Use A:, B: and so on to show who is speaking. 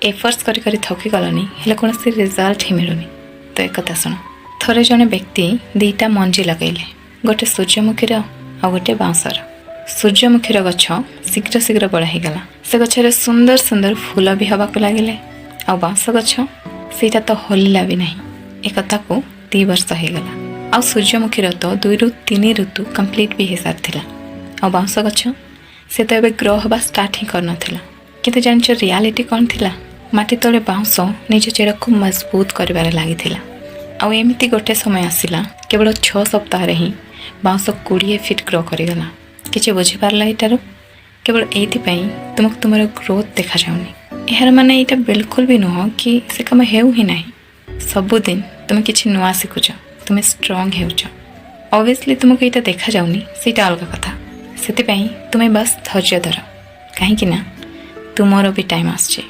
A: ଏଫର୍ଟସ୍ କରି କରି ଥକି ଗଲନି, ହେଲେ କୌଣସି ରେଜଲ୍ଟ ହିଁ ମିଳୁନି, ତ ଏକଥା ଶୁଣ। ଥରେ ଜଣେ ବ୍ୟକ୍ତି ଦୁଇଟା ମଞ୍ଜି ଲଗାଇଲେ, ଗୋଟେ ସୂର୍ଯ୍ୟମୁଖୀର ଆଉ ଗୋଟେ ବାଉଁଶର। ସୂର୍ଯ୍ୟମୁଖୀର ଗଛ ଶୀଘ୍ର ଶୀଘ୍ର ବଡ଼ ହେଇଗଲା। ସେ ଗଛରେ ସୁନ୍ଦର ସୁନ୍ଦର ଫୁଲ ବି ହେବାକୁ ଲାଗିଲେ। ଆଉ ବାଉଁଶ ଗଛ, ସେଇଟା ତ ହଲିଲା ବି ନାହିଁ। ଏ କଥାକୁ 2 ବର୍ଷ ହେଇଗଲା ଆଉ ସୂର୍ଯ୍ୟମୁଖୀର ତ 2ରୁ 3 ଋତୁ କମ୍ପ୍ଲିଟ୍ ବି ହେଇସାରିଥିଲା। ଆଉ ବାଉଁଶ ଗଛ, ସେ ତ ଏବେ ଗ୍ରୋ ହେବା ଷ୍ଟାର୍ଟ ହିଁ କରିନଥିଲା। କିନ୍ତୁ ଜାଣିଛ ରିଆଲିଟି କ'ଣ ଥିଲା? ମାଟି ତଳେ ବାଉଁଶ ନିଜ ଚେରକୁ ମଜବୁତ କରିବାରେ ଲାଗିଥିଲା। ଆଉ ଏମିତି ଗୋଟେ ସମୟ ଆସିଲା, କେବଳ 6 ସପ୍ତାହରେ ହିଁ ବାଉଁଶ 20 ଫିଟ୍ ଗ୍ରୋ କରିଗଲା। କିଛି ବୁଝିପାରିଲା ଏଇଟାରୁ? କେବଳ ଏଇଥିପାଇଁ ତୁମକୁ ତୁମର ଗ୍ରୋଥ୍ ଦେଖାଯାଉନି। ଏହାର ମାନେ ଏଇଟା ବିଲକୁଲ ବି ନୁହଁ କି ସେ କାମ ହେଉ ହିଁ ନାହିଁ। ସବୁଦିନ ତୁମେ କିଛି ନୂଆ ଶିଖୁଛ, ତୁମେ ଷ୍ଟ୍ରଙ୍ଗ ହେଉଛ। ଅବଭିୟସଲି ତୁମକୁ ଏଇଟା ଦେଖାଯାଉନି, ସେଇଟା ଅଲଗା କଥା। ସେଥିପାଇଁ ତୁମେ ବାସ୍ ଧୈର୍ଯ୍ୟ ଧର, କାହିଁକି ନା ତୁମର ବି ଟାଇମ୍ ଆସୁଛି।